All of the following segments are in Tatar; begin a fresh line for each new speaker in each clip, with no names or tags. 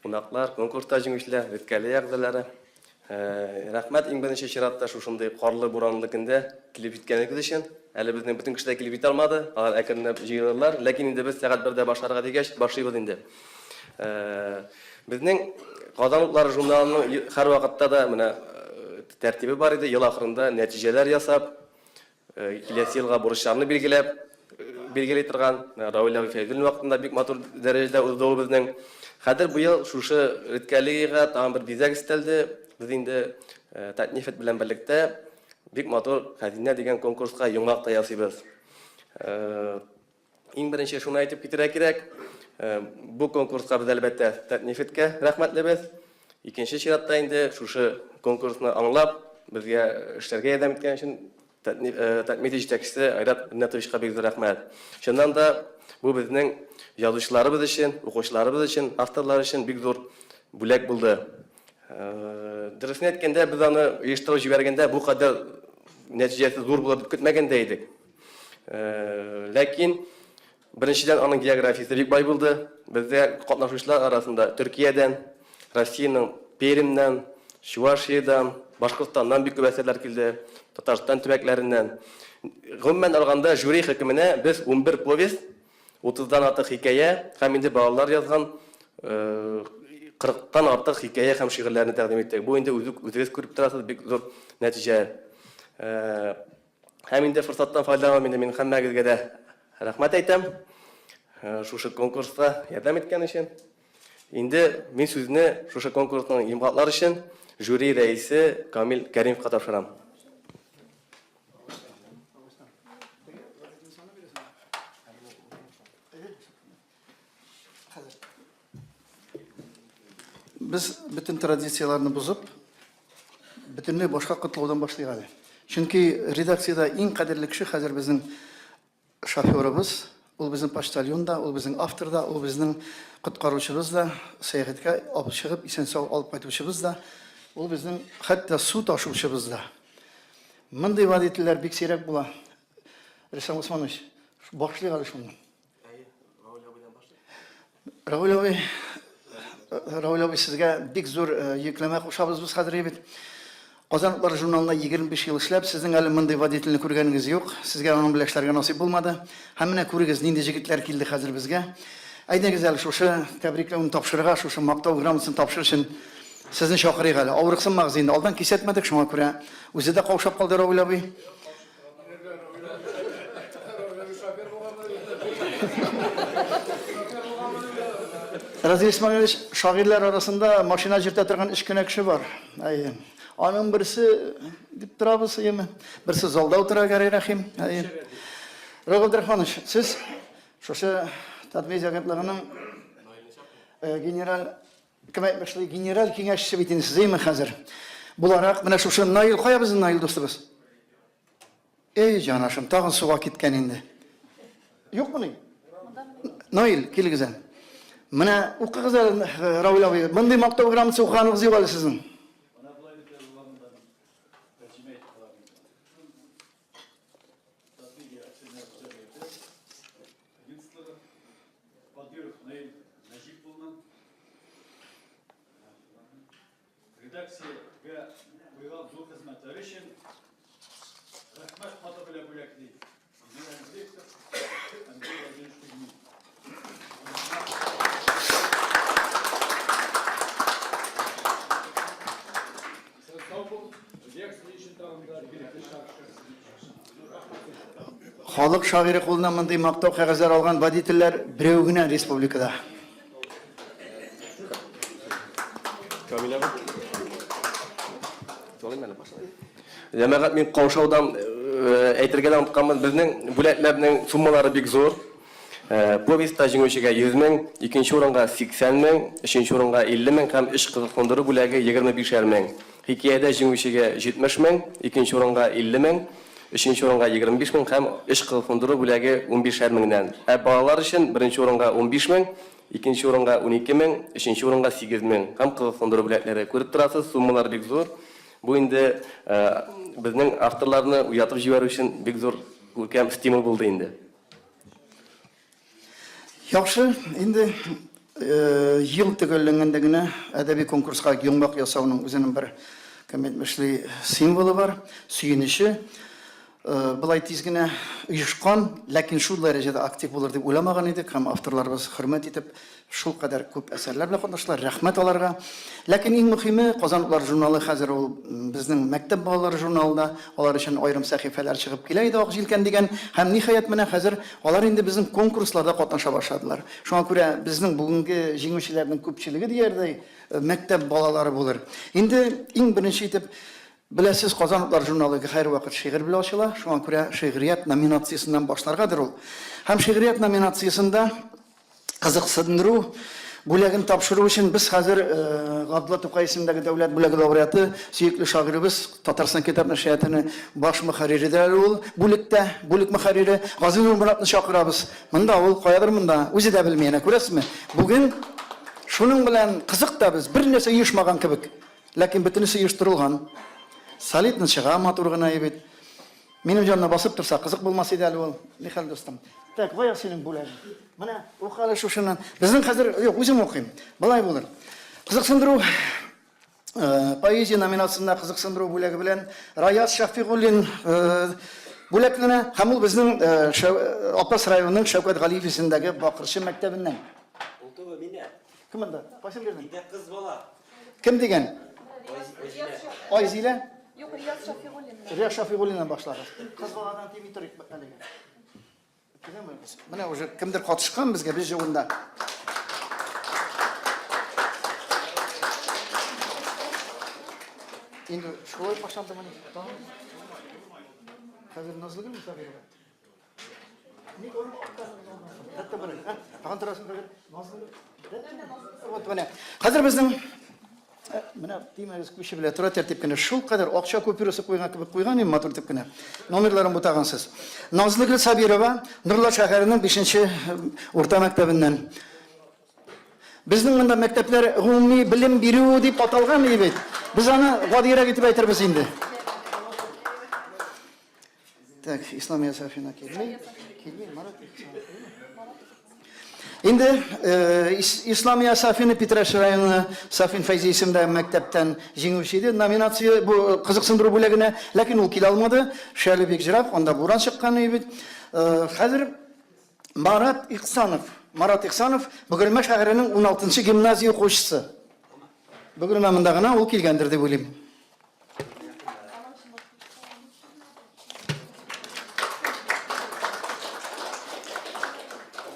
Кунаклар, конкурста җиңүчеләр, редколлегия әгъзалары. Рәхмәт иң беренче чиратта шушындый карлы буранлы көндә килеп җиткәнегез өчен. Әле безнең бөтен кеше дә килеп җитә алмады, алар әкренләп җыелырлар. Ләкин инде без сәгать бердә башларга дигәч, башлыйбыз инде. Безнең Казан утлары журналының һәрвакытта да менә тәртибе бар иде, ел ахырында нәтиҗәләр ясап, Киләсе елга бурычларны билгеләп, билгели торган Равил абый Фәйзуллин вакытында бик матур дәрәҗәдә узды ул безнең. Хәзер быел шушы редколлегиягә тагын бер бизәк өстәлде. Без инде Татнефть белән берлектә бик матур Хәзинә дигән конкурска йомгак та ясыйбыз. Иң беренче шуны әйтеп китәргә кирәк, бу конкурска без, әлбәттә, Татнефтькә рәхмәтлебез. Икенче чиратта инде шушы конкурсны аңлап, безгә эшләргә ярдәм иткән өчен Татмедиа җитәкчесе Айрат Ринатовичка бик зур рәхмәт. Чыннан да, бу безнең язучыларыбыз өчен, укучыларыбыз өчен, авторлар өчен бик зур бүләк булды. Дөресен әйткәндә, без аны оештырып җибәргәндә бу кадәр нәтиҗәсе зур булыр дип көтмәгән дә идек. Ләкин беренчедән аның географиясе бик бай булды. Бездә катнашучылар арасында Төркиядән, Россиянең Пермьнән, Чувашиядән, Башкортстаннан бик күп әсәрләр килде, Татарстан төбәкләреннән. Гомумән алганда, жюри хөкеменә без 11 повесть, утыздан артык хикәя һәм инде балалар язган кырыктан артык хикәя һәм шигырьләрне тәкъдим иттек. Бу инде үзегез күреп торасыз, бик зур нәтиҗә. Һәм инде форсаттан файдаланып инде мин һәммәгезгә дә рәхмәт әйтәм. Шушы конкурска ярдәм иткән өчен. Инде мин сүзне шушы конкурсның йомгаклар өчен жюри рәисе Камил Кәримовка тапшырам.
Без бөтен традицияләрне бозып, бөтенләй башка котлаудан башлыйк әле. Чөнки редакциядә иң кадерле кеше хәзер безнең шоферыбыз, ул безнең почтальон да, ул безнең автор да, ул безнең коткаручыбыз да, сәяхәткә алып чыгып, исән-сау алып кайтучыбыз да, ул безнең хәтта су ташучыбыз да. Мондый водительләр бик сирәк була. Рөстәм Усманович, башлыйк әле шуннан. Равил абый, Равил абый, сезгә бик зур э, йөкләмә кушабыз без хәзер бит. Казан утлары журналында 25 ел эшләп, сезнең әле мондый водительне күргәнегез юк. Сезгә аның белән эшләргә насыйп булмады. Һәм менә күрегез, нинди җегетләр килде хәзер безгә. Әйдәгез әле шушы тәбрикләүне тапшырырга, шушы мактау грамотасын тапшырыр өчен сезне чакырыйк әле. Авырыксынмагыз инде, алдан кисәтмәдек, шуңа күрә үзе дә каушап калды Равил абый. Разил Исмаилович, шагыйрьләр арасында машина йөртә торган өч кенә кеше бар. Әйе. Аның берсе дип торабыз, әйеме? Берсе залда утыра, Гәрәй Рәхим. Әйе. Рәүф Абдрахманович, сез шушы Татмедиа агентлыгының э, генераль кем әйтмешли, генераль киңәшчесе бит инде сез, әйеме хәзер? Буларак, менә шушы Наил, кая безнең Наил дустыбыз? Эй, җанашым, тагын суга киткән инде. Юкмыни? Наил, килегез әле. Менә укыгыз әле, э, Равил абый. Мондый мактау грамотасы укыганыгыз юк әле сезнең.
Редакциягә куйган зур хезмәтләре өчен рәхмәт хаты белән бүләкли. Генераль директор Андрей Владимирович Кузьмин.
Халык шагыйре кулына мондый мактау кәгазьләр алган водительләр берәү генә республикада.
Камил абый. Толыйм әле башлай. Җәмәгать, мин каушаудан э, әйтергә дә онытканмын. Безнең бүләкләрнең суммалары бик зур. Э, повестьта җиңүчегә 100 мең, икенче урынга 80 мең, өченче урынга 50 мең һәм өч кызыксындыру бүләге 25 мең. Хикәядә җиңүчегә 70 мең, икенче урынга 50 мең, өченче урынга 25 мең һәм өч кызыксындыру бүләге унбишәр меңнән. Ә балалар өчен беренче урынга 15 мең, икенче урынга 12 мең, өченче урынга 8 мең һәм кызыксындыру бүләкләре. Күреп торасыз, суммалар бик зур. Бу инде безнең авторларны уятып җибәрү өчен бик зур күркәм стимул булды инде.
Яхшы, инде. Ел төгәлләнгәндә генә әдәби конкурска йомгак ясауның үзенең бер, кем әйтмешли, символы бар, сөенече. Болай тиз генә оешкан, ләкин шул дәрәҗәдә актив булыр дип уйламаган идек һәм авторларыбыз хөрмәт итеп шулкадәр күп әсәрләр белән катнаштылар. Рәхмәт аларга. Ләкин иң мөхиме, Казан утлары журналы хәзер ул безнең мәктәп балалары журналы да, алар өчен аерым сәхифәләр чыгып килә иде Ак җилкән дигән. Һәм ниһаять менә хәзер алар инде безнең конкурсларда катнаша башладылар. Шуңа күрә безнең бүгенге җиңүчеләрнең күпчелеге диярдәй мәктәп балалары булыр. Инде иң беренче итеп, беләсез, Казан утлары журналы һәрвакыт шигырь белән ачыла, шуңа күрә шигърият номинациясеннән башларгадыр ул. Һәм шигърият номинациясендә кызыксындыру бүләген тапшыру өчен без хәзер Габдулла Тукай исемендәге дәүләт бүләге лауреаты, сөекле шагыйребез, Татарстан китап нәшриятының баш мөхәррире дә әле ул бүлектә, бүлек мөхәррире Газинур Моратны чакырабыз. Монда ул, каядыр монда, үзе дә белми, әнә күрәсезме? Бүген шуның белән кызык та без, бер нәрсә оешмаган кебек, ләкин бөтенесе оештырылган. Солидно чыга, матур гына бит. Минем җанына басып торса, кызык булмас иде әле ул. Нихәл, дустым? Так, кая синең бүләгең? Менә, укы әле шушыны. Безнең хәзер, юк, үзем укыйм. Болай булыр. Кызыксындыру э, поэзия номинациясендә кызыксындыру бүләге белән Раяз Шәфигуллин э, бүләкләнә һәм ул безнең э, Апас районының Шәүкәт Галиев исемендәге Бакырчы мәктәбеннән.
Ул түгел, миндә.
Кем анда? Кайсын бирдең?
Миндә кыз бала.
Кем дигән?
Айзилә.
Айзилә?
Юк, Рияз Шафигуллин.
Рияз Шафигуллиннан башлагыз. Кыз баладан тими торыйк әлегә. Киләме? Менә уже кемдер катышкан безгә, без югында. Инде шулай башланды мени? Хәзер Назлыгөл Мусабирова. Ник аны Хәтта бер, ә? Тагын торасың хәзер. Назлыгөл. Вот менә. Хәзер безнең э, менә тимәгез күче белә тора тәртип кенә. Шул кадәр акча купюрасы куйган кебек куйган инде матур итеп кенә. Номерларын бутагансыз. Назлыгөл Сабирова Нурлат шәһәренең 5 э, урта мәктәбеннән. Безнең монда мәктәпләр гомуми белем бирү дип аталган бит. Без аны гадиерәк итеп әйтербез инде. Так, Исламия Сафина килми. Килми, Марат Инде э, Исламия Сафина Питрәч районы Сафин Фәйзи исемендәге мәктәптән җиңүче иде. Номинация бу э, кызыксындыру бүләгенә, ләкин ул килә алмады. Шәле бик җырак, анда буран чыккан иде бит. Э, хәзер Марат Ихсанов, Марат Ихсанов Бөгелмә шәһәренең 16 гимназия укучысы. Бөгелмә монда гына ул килгәндер дип уйлыйм.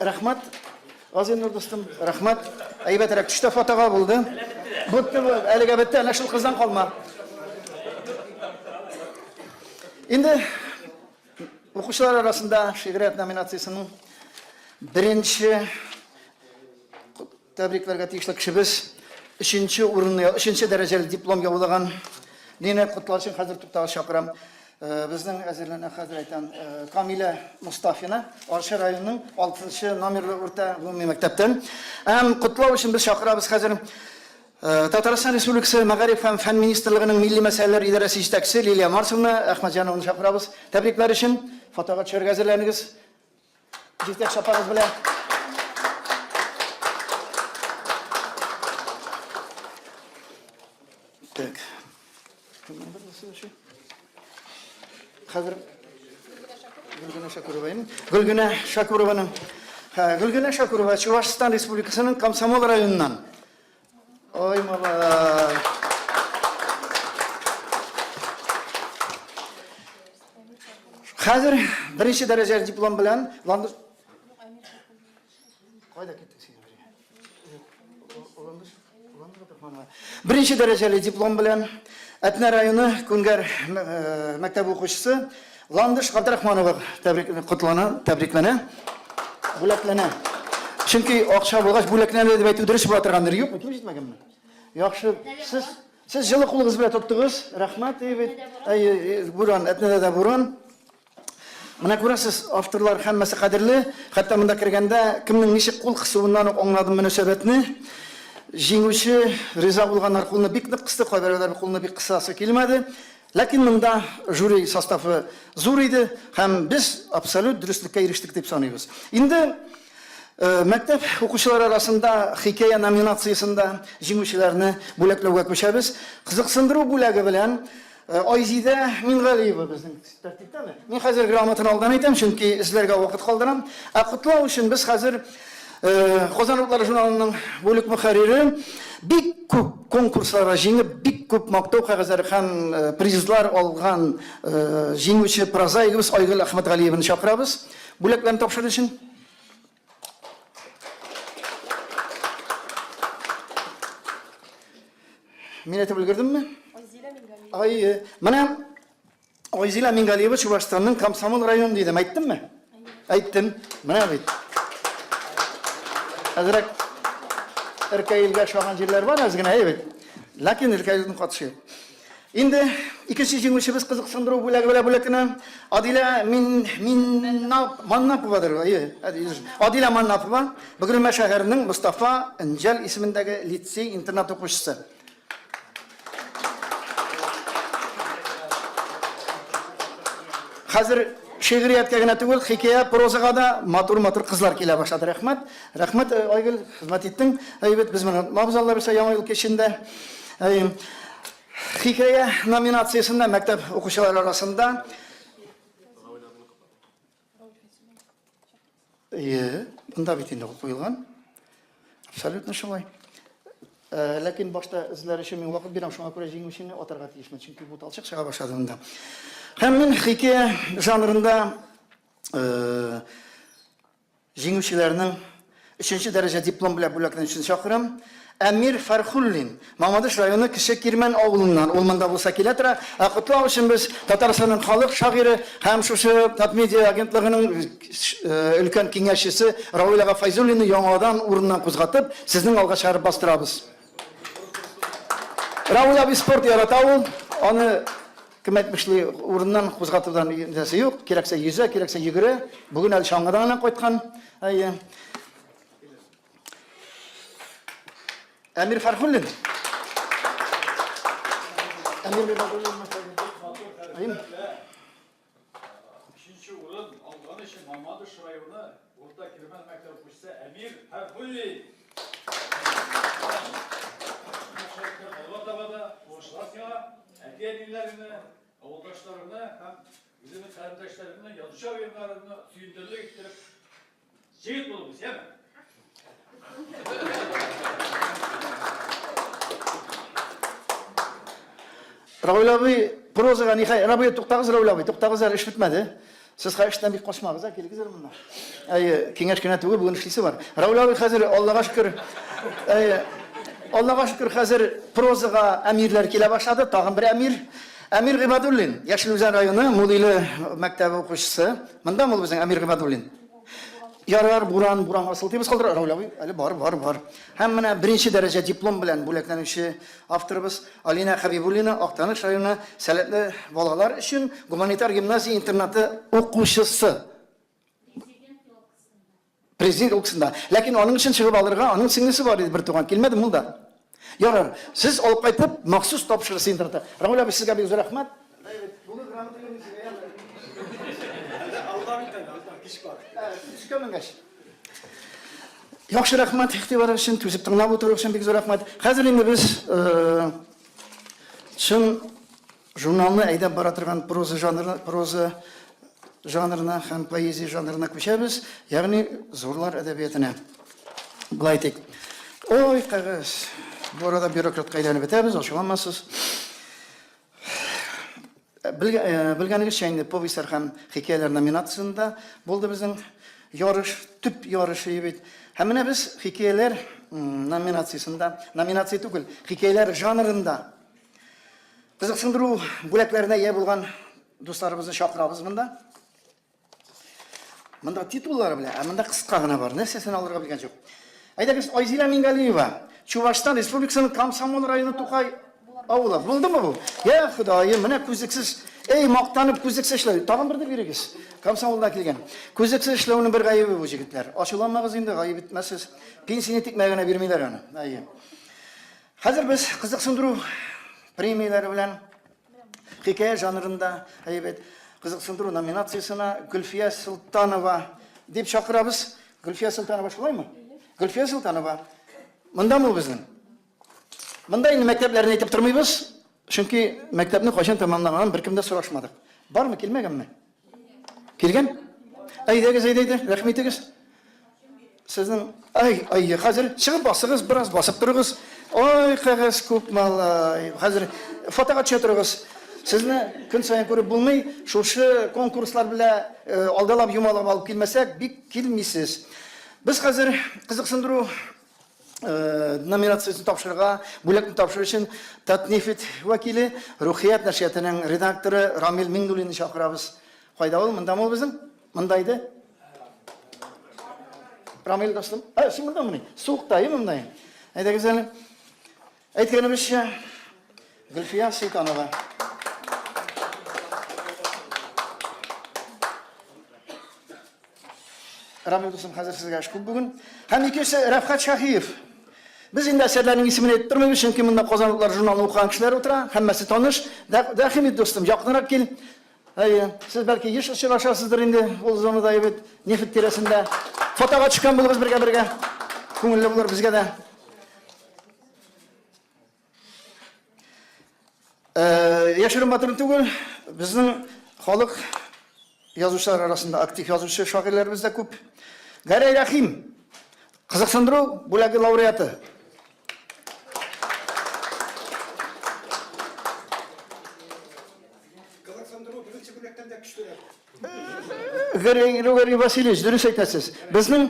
Рәхмәт, Газинур дустым, рәхмәт. Әйбәтрәк төштә фотога булды. Бетте бу, әлегә бетте, әнә шул кыздан калма. Инде укучылар арасында шигърият номинациясенең беренче Тәбрикләргә тиешле кешебез өченче урынны, өченче дәрәҗәле диплом яулаган Лина котлар өчен хәзер туктагыз чакырам. Э, безнең әзерләнә хәзер әйтәм, э, Камилә Мустафина, Арча районының 6 номерлы урта гомуми мәктәптән. Һәм котлау өчен без чакырабыз хәзер э, Татарстан Республикасы Мәгариф һәм фән министрлыгының милли мәсьәләләр идарәсе җитәкчесе Лилия Марсовна Әхмәтҗанованы чакырабыз. Тәбрикләр өчен фотога төшәргә әзерләнегез. Җитәкче апагыз белән. Так. Хәзер Гөлгенә Шакурова. Гөлгенә Шакурованың. Гөлгенә Шакурова Чувашстан Республикасының Комсомол районыннан. Ой, малай. Хәзер беренче дәрәҗәле диплом белән Ландыш Кайда киттең син? Ландыш, Ландыш Абдрахманова. Беренче дәрәҗәле диплом белән Әтнә районы Күнгәр э, мәктәбе укучысы Ландыш Габдрахманова тәбрик котлана, тәбрикләнә, бүләкләнә. Чөнки акча булгач бүләкләнә дип әйтү дөрес була торгандыр, юкмы? Килеп җитмәгәнме? Яхшы. Сез сез җылы кулыгыз белән тоттыгыз. Рәхмәт, бит. Әй, буран, Әтнәдә дә буран. Менә күрәсез, авторлар һәммәсе кадерле. Хәтта монда кергәндә кемнең ничек кул кысуыннан ук аңладым мөнәсәбәтне. Җиңүче риза булганнар кулны бик нык кысты, кайберәүләр кулны бик кысасы килмәде. Ләкин монда жюри составы зур иде һәм без абсолют дөреслеккә ирештек дип саныйбыз. Инде Мәктәп укучылары арасында хикәя номинациясендә җиңүчеләрне бүләкләүгә күчәбез. Кызыксындыру бүләге белән Айзидә Мингалиева безнең тәртиптәме? Мин хәзер грамотаны алдан әйтәм, чөнки эзләргә вакыт калдырам. Ә котлау өчен без хәзер Казан утлары журналының бүлек мөхәррире бик күп конкурсларда җиңеп, бик күп мактау кәгазьләре һәм призлар алган җиңүче прозаигыбыз Айгөл Әхмәтгалиеваны чакырабыз. Бүләкләрне тапшырыр өчен. Мин әйтеп өлгердемме?
Айзилә Мингалиева.
Ай, менә Айзилә Мингалиева Чувашстанның Комсомол районы дидем, әйттемме? Әйттем. Менә бит. Әзрәк Эркәелгә ошаган җирләр бар әз генә, әйе бит. Ләкин Эркәелнең катышы юк. Инде икенче җиңүчебез кызыксындыру бүләге белән бүләкләнә. Адилә Мин Миннап Маннаповадыр, әйе. Адилә Маннапова, Бөгелмә шәһәренең Мостафа Энҗәл исемендәге лицей-интернат укучысы. Хәзер шигърияткә генә түгел, хикәя, прозага да матур-матур кызлар килә башлады. Рәхмәт. Рәхмәт, э, Айгөл, хезмәт иттең. Әйбәт, без моны онытмабыз, Алла бирсә, Яңа ел кичендә. Әй, хикәя номинациясендә мәктәп укучылары арасында Ие, монда бит инде ул куелган. Абсолютно шулай. Э, ләкин башта эзләр өчен мин вакыт бирәм, шуңа күрә җиңүчене атарга тиешмен, чөнки буталчык чыга башлады монда. Һәм мин хикәя жанрында э, Җиңүчеләрнең өченче дәрәҗә диплом белән бүләкләнүчесен чакырам. Әмир Фәрхуллин, Мамадыш районы Кече Кирмән авылыннан. Ул монда булса килә тора. Ә котлау өчен без Татарстанның халык шагыйре һәм шушы Татмедиа агентлыгының өлкән киңәшчесе Равил ага Фәйзуллинны яңадан урыннан кузгатып, сезнең алга чыгарып бастырабыз. Равил абый спорт ярата ул. Аны кем әйтмешли, урыннан кузгатудан нәрсә юк. Кирәксә йөзә, кирәксә йөгерә. Бүген әле чаңгыдан гына кайткан. Әйе. Әмир Фәрхуллин. Әмир Фәрхуллин. Әйе.
Өченче урын алган өчен Мамадыш районы Урта Кирмән мәктәбе укучысы Әмир Фәрхуллин. Алга таба да уңышлар сиңа, әти-әниләреңне, авылдашларыңны һәм үзеңнең каләмдәшләреңне, язучы абыйларыңны сөендерерлек иттереп җегет булып үс, яме?
Равил абый, прозага нихай, Рабый, туктагыз, Равил абый, туктагыз әле, эш бетмәде. Сез хәзер эштән бик качмагыз, ә, килегез әле монда. Әйе, киңәш кенә түгел, бүген эшлисе бар. Равил абый хәзер, Аллага шөкер, әйе, Аллага шөкер, хәзер прозага әмирләр килә башлады, тагын бер әмир. Әмир Гыйбадуллин, Яшел Үзән районы Мулиле мәктәбе укучысы. Монда ул безнең Әмир Гыйбадуллин? Ярар, буран, буранга сылтыйбыз калдыра. Равил абый, әле бар, бар, бар. Һәм менә беренче дәрәҗә диплом белән бүләкләнүче авторыбыз Алина Хәбибуллина, Актаныш районы сәләтле балалар өчен гуманитар гимназия интернаты укучысы. Президент укысында. Ләкин аның өчен чыгып алырга аның сеңлесе бар иде бер туган. Килмәдеме ул да? Ярар, сез алып кайтып, махсус тапшырырсыз интернетта. Равил абый, сезгә бик зур рәхмәт. Кичкә менгәч. Яхшы рәхмәт игътибар өчен, түзеп тыңлап утыру өчен бик зур рәхмәт. Хәзер инде без чын Журналны әйдәп бара торган проза жанры, проза жанрына һәм поэзия жанрына күчәбез, ягъни зурлар әдәбиятына. Былай әйтик. Ой, кәгазь. Бу арада бюрократка әйләнеп бетәбез, ачуланмасыз. Э, белгәнегезчә инде повестьлар һәм хикәяләр номинациясендә булды безнең ярыш, төп ярышы бит. Һәм менә без хикәяләр номинациясендә, номинация түгел, хикәяләр жанрында Кызыксындыру бүләкләренә ия булган дусларыбызны чакырабыз монда. Монда титуллары белән, ә монда кыска гына бар. Нәрсәсен алырга белгән юк. Әйдәгез, Айзилә Мингалиева, Чувашстан Республикасының Комсомол районы Тукай авылы. Булдымы бу? Я Ходаем, менә күзлексез, эй, мактанып күзлексез эшләү. Тагын бер дә бирегез. Комсомолдан килгән. Күзлексез эшләүнең бер гаебе бу, җегетләр. Ачуланмагыз инде, гаеп итмәсез. Пенсияне тикмә генә бирмиләр аны. Әйе. Хәзер без кызыксындыру премияләре белән хикәя жанрында әйбәт кызыксындыру номинациясенә Гөлфия Солтанова дип чакырабыз. Гөлфия Солтанова шулаймы? Гөлфия Солтанова. Мондамы ул безнең? Монда инде мәктәпләрне әйтеп тормыйбыз, чөнки мәктәпне кайчан тәмамлаганын беркем дә сорашмадык. Бармы, килмәгәнме? Килгән? Әйдәгез, әйдә, әйдә, рәхим итегез. Сезнең, ай, ай, хәзер чыгып басыгыз, бераз басып торыгыз. Ай, кәгазь күп малай. Хәзер фотога төшә торыгыз. Сезне көн саен күреп булмый. Шушы конкурслар белән э, алдалап, юмалап алып килмәсәк, бик килмисез. Без хәзер кызыксындыру э, номинациясен тапшырырга, бүләкне тапшыру өчен Татнефть вәкиле, Рухият нәшриятының редакторы Рамил Миңнуллинны чакырабыз. Кайда ул? Мондамы ул безнең? Монда иде. Рамил дустым. Ә, син мондамыни? Суыкта, әйе монда. Әйдәгез әле. Әйткәнебезчә, Гөлфия Солтанова. Рамил дустым, хәзер сезгә эш күп бүген. Һәм икенчесе Рәфхәт Шаһиев. Без инде әсәрләрнең исемен әйтеп тормыйбыз, чөнки монда Казан утлары журналын укыган кешеләр утыра, һәммәсе таныш. Рәхим ит, дустым, якынрак кил. Әйе, сез бәлки еш очрашасыздыр инде ул зонада бит, нефть тирәсендә. Фотога төшкән булыгыз бергә-бергә. Күңелле булыр безгә дә. Э, яшерен батырын түгел, безнең халык язучылар арасында актив язучы шагыйрьләребез дә күп. Гәрәй Рәхим, кызыксындыру бүләге лауреаты.
Кызыксындыру беренче бүләктән дә көчлерәк.
Гәрәй Григорий Васильевич, дөрес әйтәсез. Безнең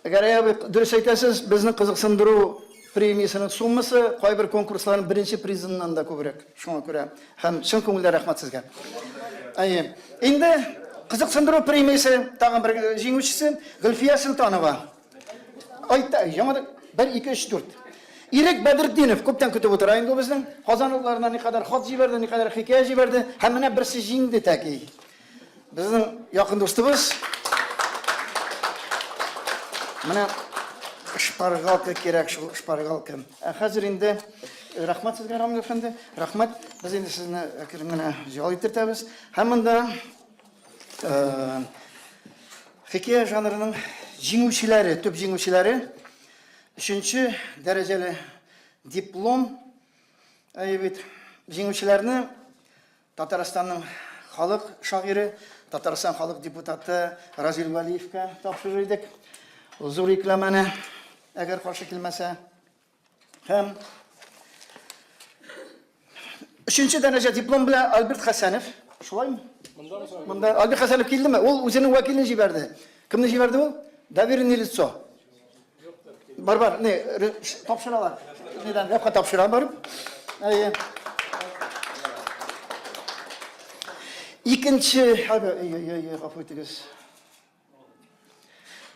Гәрәй абый, дөрес әйтәсез, безнең кызыксындыру премиясенең суммасы кайбер конкурсларның беренче призыннан да күбрәк. Шуңа күрә һәм чын күңелдән рәхмәт сезгә. Әйе. Инде кызыксындыру премиясе тагын бер җиңүчесе Гөлфия Солтанова. Айта, яңадан 1 2 3 4. Ирек Бәдретдинов күптән көтеп утыра инде ул безнең. Казан утларына никадәр хат җибәрде, никадәр хикәя җибәрде һәм менә берсе җиңде тәки. Безнең якын дустыбыз. Менә шпаргалка кирәк шул шпаргалка. Ә хәзер инде э, рәхмәт сезгә, Рамил әфәнде. Рәхмәт. Без инде сезне әкрен генә ял иттертәбез. Һәм монда э, хикәя жанрының җиңүчеләре, төп җиңүчеләре өченче дәрәҗәле диплом әйе бит җиңүчеләрне Татарстанның халык шагыйре, Татарстан халык депутаты Разил Вәлиевкә тапшырыр идек. Зур йөкләмәне, әгәр каршы килмәсә. Һәм өченче дәрәҗә диплом белән Альберт Хәсәнов. Шулаймы? Монда Альберт Хәсәнов килдеме? Ул үзенең вәкилен җибәрде. Кемне җибәрде ул? Доверенное лицо. Бар, бар, не, тапшыралар. Нидән, Рәфкать тапшыра барып. Әйе. Икенче, ай, ай, ай, гафу итегез.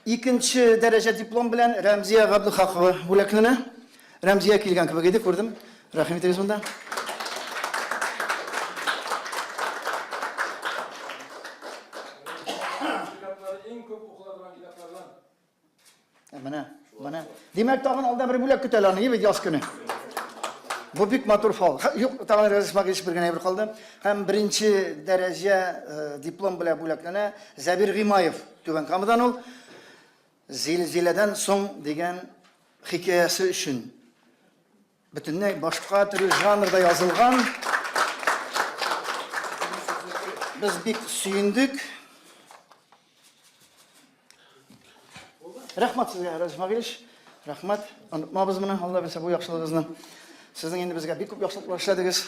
Икенче дәрәҗә диплом белән Рәмзия Габделхакова бүләкләнә. Рәмзия килгән кебек иде, күрдем. Рәхим итегез монда.
Иң күп укыла торган китаплардан.
Ә менә, менә. Димәк, тагын алда бер бүләк көтә аны, бит яз көне. Бу бик матур фал. Юк, тагын Разис Магич бер генә әйбер калды. Һәм беренче дәрәҗә э, диплом белән бүләкләнә Зәбир Гыймаев, Түбән Камадан ул. Зилзиләдән соң дигән хикәясе өчен бөтенләй башка төрле жанрда язылган. Без бик сөендек. Рәхмәт сезгә, Разиф Магилевич. Рәхмәт. Онытмабыз моны, Алла бирсә, бу яхшылыгызны. Сезнең инде безгә бик күп яхшылыклар эшләдегез.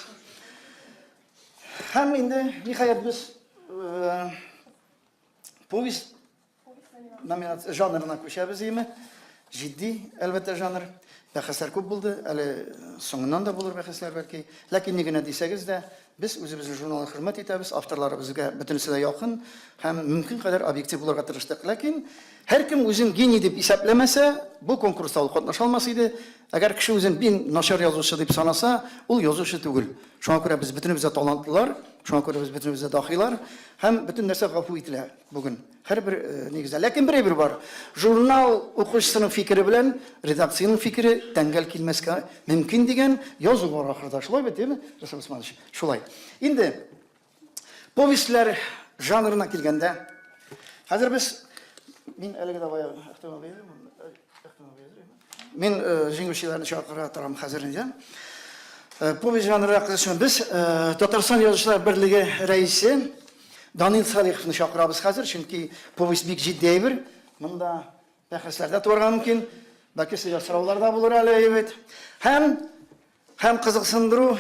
Һәм инде, ниһаять, без э, повесть номинация жанрына күчәбез, име? Җитди, әлбәттә, жанр. Бәхәсләр күп булды, әле соңыннан да булыр бәхәсләр бәлки. Ләкин ни генә дисәгез дә, без үзебезнең журналны хөрмәт итәбез, авторлары безгә бөтенесе дә якын һәм мөмкин кадәр объектив булырга тырыштык. Ләкин һәркем үзен гений дип исәпләмәсә, бу конкурста ул катнаша алмас иде. Әгәр кеше үзен бин начар язучы дип санаса, ул язучы түгел. Шуңа күрә без бөтенебез дә талантлылар, шуңа күрә без бөтенебез дә дахилар һәм бөтен нәрсә гафу ителә бүген. Һәрбер э, нигездә. Ләкин бер әйбер бар. Журнал укучысының фикере белән редакциянең фикере тәңгәл килмәскә мөмкин дигән язу бар ахырда. Шулай бит, әйеме, Рөстәм Усманович? Шулай. Инде повестьләр жанрына килгәндә, Хәзер без мин әлеге дә баягы Әхтәм абый Мин җиңүчеләрне чакыра торам хәзер инде. Повесть жанры кызыксыну без Татарстан Язучылар берлеге рәисе Данил Салиховны чакырабыз хәзер, чөнки повесть бик җитди әйбер. Монда бәхәсләр дә туарга мөмкин. Бәлки сезгә сораулар да булыр әле, әйбәт. Һәм һәм кызыксындыру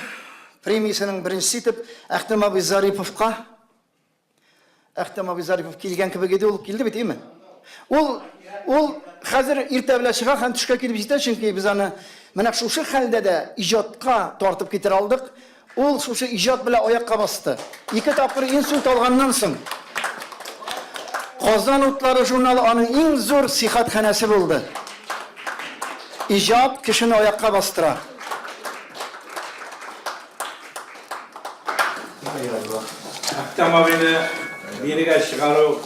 премиясенең беренчесе итеп Әхтәм абый Зариповка Әхтәм абый Зарипов килгән кебек иде, ул килде бит, име? Ул ул хәзер иртә белән чыга һәм төшкә килеп җитә, чөнки без аны менә шушы хәлдә дә иҗатка тартып китерә алдык. Ул шушы иҗат белән аякка басты. Ике тапкыр инсульт алганнан соң Казан утлары журналы аның иң зур сихәтханәсе булды. Иҗат кешене аякка бастыра.
Автомобильне бирегә чыгару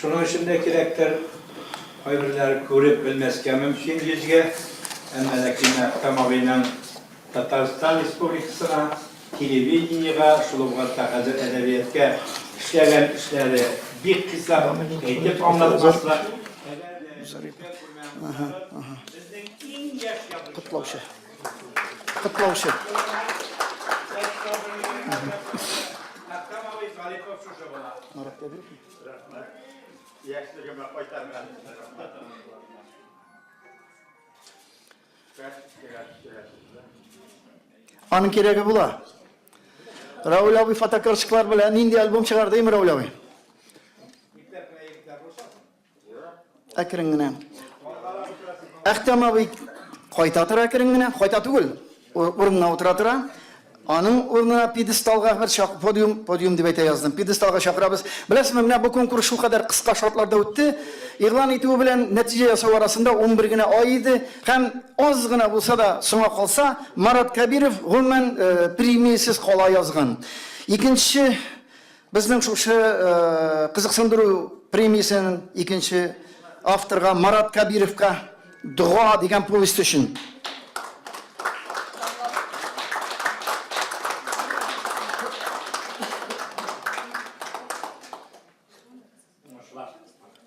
шуның өчен дә кирәктер. Кайберләре күреп белмәскә мөмкин йөзгә, әмма ләкин автомобильнең Татарстан Республикасына, телевидениегә, шул ук вакытта хәзер әдәбиятка эшләгән эшләре бик хисап, әйтеп аңлатмаслык. Әгәр дә күрмәгән булсагыз, безнең иң яшь язучылар.
Котлаучы. Котлаучы. Аның кирәге була. Рауль абый фотокарточкалар белән нинди альбом чыгарды, Рауль абый? Әкрен генә. Әхтәм абый кайта тора әкрен генә, кайта түгел, урынына утыра тора. Аның урынына пьедесталга бер чак подиум, подиум дип әйтә яздым. Пьедесталга чакырабыз. Беләсезме, менә бу конкурс шулкадәр кыска шартларда үтте. Игълан итүе белән нәтиҗә ясау арасында 11 генә ай иде һәм аз гына булса да соңа калса, Марат Кәбиров гомумән э, премиясез кала язган. Икенче Безнең шушы кызыксындыру премиясенең икенче авторга Марат Кабировка Дога дигән повесть өчен.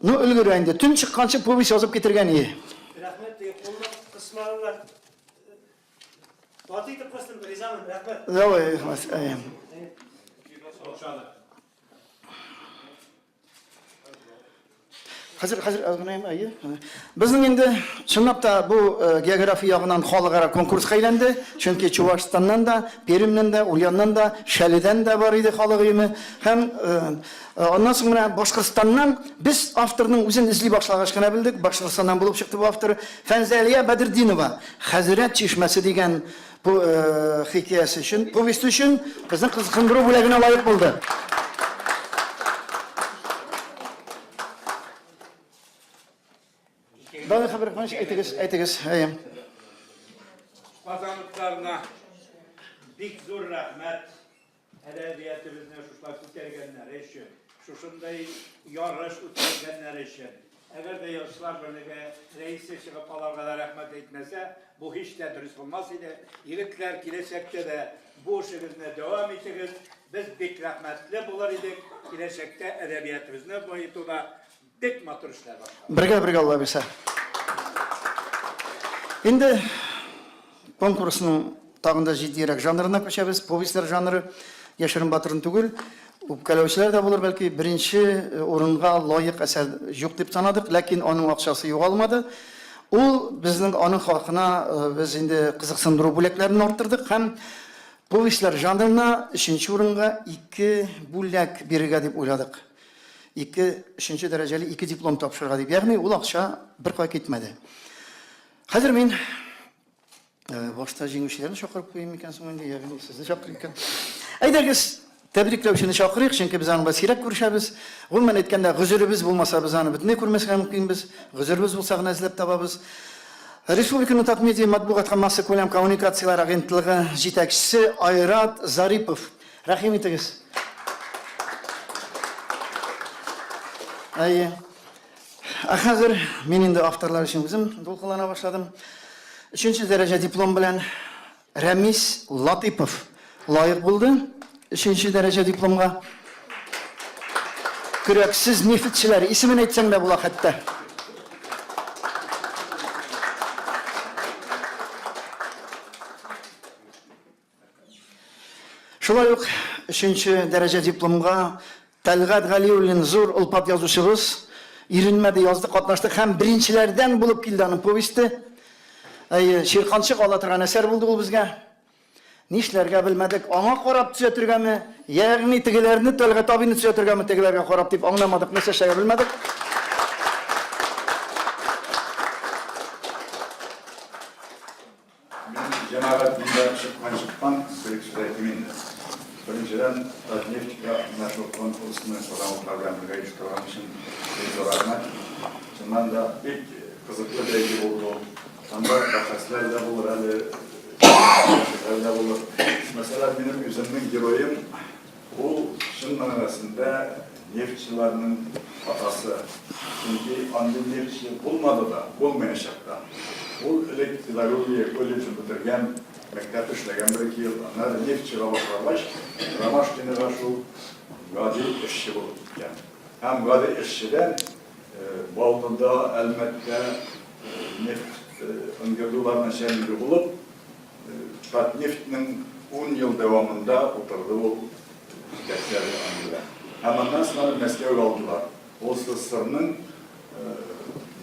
Ну, өлгерә инде. Төн чыкканчы повесть язып китергән ие.
Рәхмәт, кулны кысмадылар. Каты итеп кыстым, ризамын, рәхмәт.
Давай, рәхмәт. Әйе. Хәзер, хәзер аз гына әйе. Безнең инде чынлап та бу э, география ягыннан халыкара конкурска әйләнде. Чөнки Чувашстаннан да, Пермьнән дә, Ульяннан да, Шәледән дә бар иде халык өеме. Һәм э, Э, аннан соң менә Башкортстаннан без авторның үзен эзли башлагач кына белдек, Башкортстаннан булып чыкты бу автор. Фәнзәлия Бәдертдинова Хәзрәт чишмәсе дигән бу э, хикәясе өчен, повесть өчен безнең кызыксындыру бүләгенә лаек булды. Давид Хабирахманович, әйтегез, әйтегез, әйе.
Казанлыкларына бик зур рәхмәт. Әдәбиятыбызны шушылай күтәргәннәре өчен, шушындай ярыш үткәргәннәре өчен. Әгәр дә Язучылар берлеге рәисе чыгып аларга да рәхмәт әйтмәсә, бу һич тә дөрес булмас иде. Егетләр, киләчәктә дә бу эшегезне дәвам итегез. Без бик рәхмәтле булыр идек. Киләчәктә әдәбиятыбызны баетуда бик матур эшләр башкарыгыз.
Бергә-бергә Алла бирсә. Инде конкурсның тагын да җитдиерәк жанрына күчәбез. Повестьләр жанры яшерен батырын түгел. Үпкәләүчеләр дә булыр бәлки. Беренче э, урынга лаек әсәр юк дип санадык, ләкин аның акчасы югалмады. Ул безнең аның хакына э, без инде кызыксындыру бүләкләрен арттырдык һәм повестьләр жанрына өченче урынга ике бүләк бирергә дип уйладык. Ике, өченче дәрәҗәле ике диплом тапшырырга дип. Ягъни ул акча беркая китмәде. Хәзер мин э, башта җиңүчеләрне чакырып куйыйм микән соң инде, ягъни сезне чакырыйм икән. Әйдәгез, тәбрикләүчене чакырыйк, чөнки без аның белән сирәк күрешәбез. Гомумән әйткәндә, гозеребез булмаса, без аны бөтенләй күрмәскә мөмкинбез. Гозеребез булса гына эзләп табабыз. Республиканың Татмедиа матбугат һәм массакүләм коммуникацияләр агентлыгы җитәкчесе Айрат Зарипов. Рәхим итегез. Әйе. Ә хәзер мин инде авторлар өчен үзем дулкынлана башладым. Өченче дәрәҗә диплом белән Рәмис Латыйпов лаек булды. Өченче дәрәҗә дипломга. Көрәксез нефтьчеләр, исемен әйтсәң дә була хәтта. Шулай ук өченче дәрәҗә дипломга Тәлгать Галиуллин, зур олпат язучыбыз, иренмәде, язды, катнашты һәм беренчеләрдән булып килде аның повесте. Әйе, чирканчык ала торган әсәр булды ул безгә. Нишләргә белмәдек, аңа карап төзәтергәме, ягъни тегеләрне, Тәлгать абыйны төзәтергәме, тегеләргә карап дип аңламадык, нәрсә эшләргә белмәдек.
Мин, җәмәгать, монда чыккан чыккан, бер-ике сүз әйтим инде. Беренчедән, Татнефтька менә шул конкурсны Казан утлары белән бергә оештырган өчен бик зур рәхмәт. Чыннан да, бик кызыклы бәйге булды ул. Анда бәхәсләр дә булыр әле, сөйләшүләр дә булыр. Мәсәлән, минем үземнең героем, ул чын мәгънәсендә нефтьчеләрнең атасы. Чөнки андый нефтьче булмады да, булмаячак та. Ул элек педагогия колледжын бетергән, мәктәп эшләгән бер-ике ел, аннары нефть чыга башлагач, Ромашкинога шул гади эшче булып киткән. Һәм гади эшчедән Балтыда, Әлмәттә нефть ындырдылар начальнигы булып, Татнефтьнең ун ел дәвамында утырды ул җитәкчеләре андыйда. Һәм аннан соң аны Мәскәүгә алдылар. Ул СССРның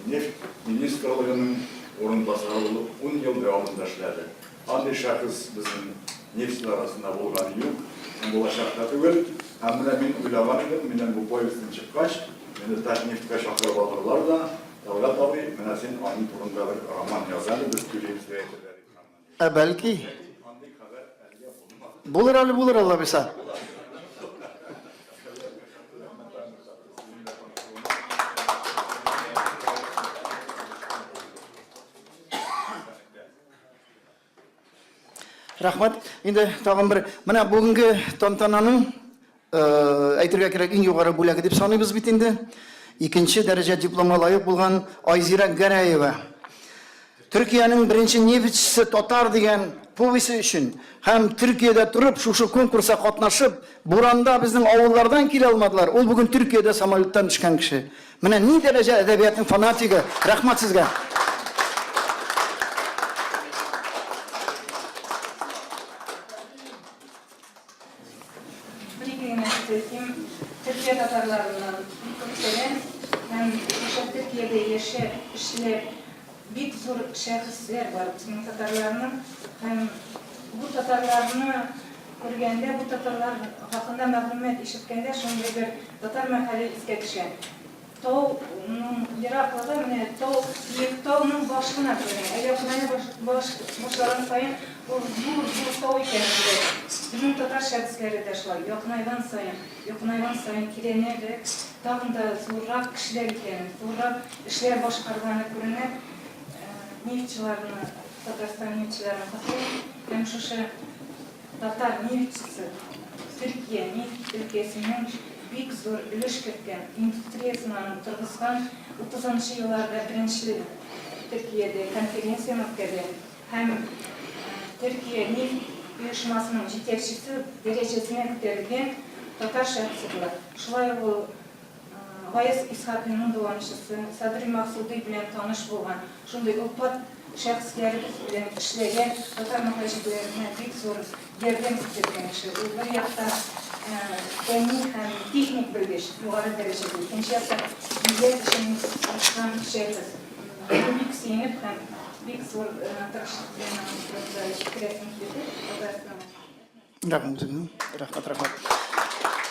нефть министрлыгының урынбасары булып ун ел дәвамында эшләде. Андый шәхес безнең нефтьчеләр арасында булганы юк һәм булачак та түгел. Һәм менә мин уйлаган идем, минем бу повестем чыккач, мине Татнефтькә чакырып алырлар да, Тәлгать абый, менә син аның турында бер роман яз әле, без түлибез дип әйтерләр иде аннан.
Ә бәлки?
Ләкин андый хәбәр әлегә булмады.
Булыр әле, булыр, Алла бирса. Рәхмәт. Инде тагын бер, менә бүгенге тантананың, әйтергә кирәк, иң югары бүләге дип саныйбыз бит инде. Икенче дәрәҗә дипломга лаек булган Айзирәк Гәрәева. Төркиянең беренче нефтьчесе татар дигән повесе өчен һәм Төркиядә торып шушы конкурска катнашып, буранда безнең авыллардан килә алмадылар. Ул бүген Төркиядә самолеттан төшкән кеше. Менә ни дәрәҗә әдәбиятның фанатигы! Рәхмәт сезгә!
Бер-ике генә сүз әйтим. Төркия татарларыннан бик күп сәлам һәм шушы Төркиядә яшәп, эшләп, бик зур шәхесләр бар безнең татарларның һәм бу татарларны күргәндә, бу татарлар хакында мәгълүмат ишеткәндә шундый бер татар мәкале искә төшә. Тауның ераклыгы менә тау, биек тауның башы гына күренә. Ә якыная баш, башлаган саен ул зур, зур тау икәнен күрәсең. Безнең татар шәхесләре дә шулай, якынайган саен, якынайган саен тирәнәрәк, тагын да зуррак кешеләр икәнен, зуррак эшләр башкарганы күренә. Нефтьчыларны, Татарстан нефтьчеләрен котлыйм һәм шушы Татар нефтьчесе Төркия нефть өлкәсенең бик зур өлеш керткән, индустриясен аның торгызган, утызынчы елларда беренче Төркиядә конференцияне үткәргән һәм Төркия нефть оешмасының җитәкчесе дәрәҗәсенә күтәрелгән татар шәхесе була. Шулай ук ул Гаяз Исхакыйның дәвамчысы, Садри Максудый белән таныш булган, шундый олпат шәхесләребез белән эшләгән, татар мөһаҗирләренә бик зур ярдәм күрсәткән кеше. Ул бер яктан фәнни һәм техник белгеч, югары дәрәҗәдә, икенче яктан милләт өчен тырышкан шәхес. Мин бик сөенеп һәм бик зур тырышлык белән аның турында җиткерәсем килде Татарстанга.
Рәхмәт үзеңә. Рәхмәт, рәхмәт.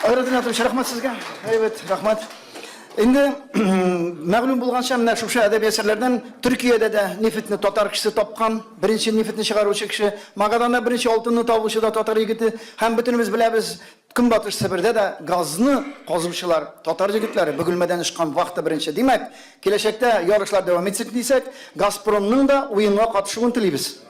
Айрат Ринатович, рәхмәт сезгә. Әйбәт, рәхмәт. Инде мәгълүм булганча, менә шушы әдәби әсәрләрдән Төркиядә дә нефтьне татар кешесе тапкан, беренче нефтьне чыгаручы кеше, Магаданда беренче алтынны табучы да татар егете һәм бөтенебез беләбез, Көнбатыш Себердә дә газны казучылар татар егетләре, Бөгелмәдән очкан вахта беренче. Димәк, киләчәктә ярышлар дәвам итсен дисәк, Газпромның да уенга катышуын телибез.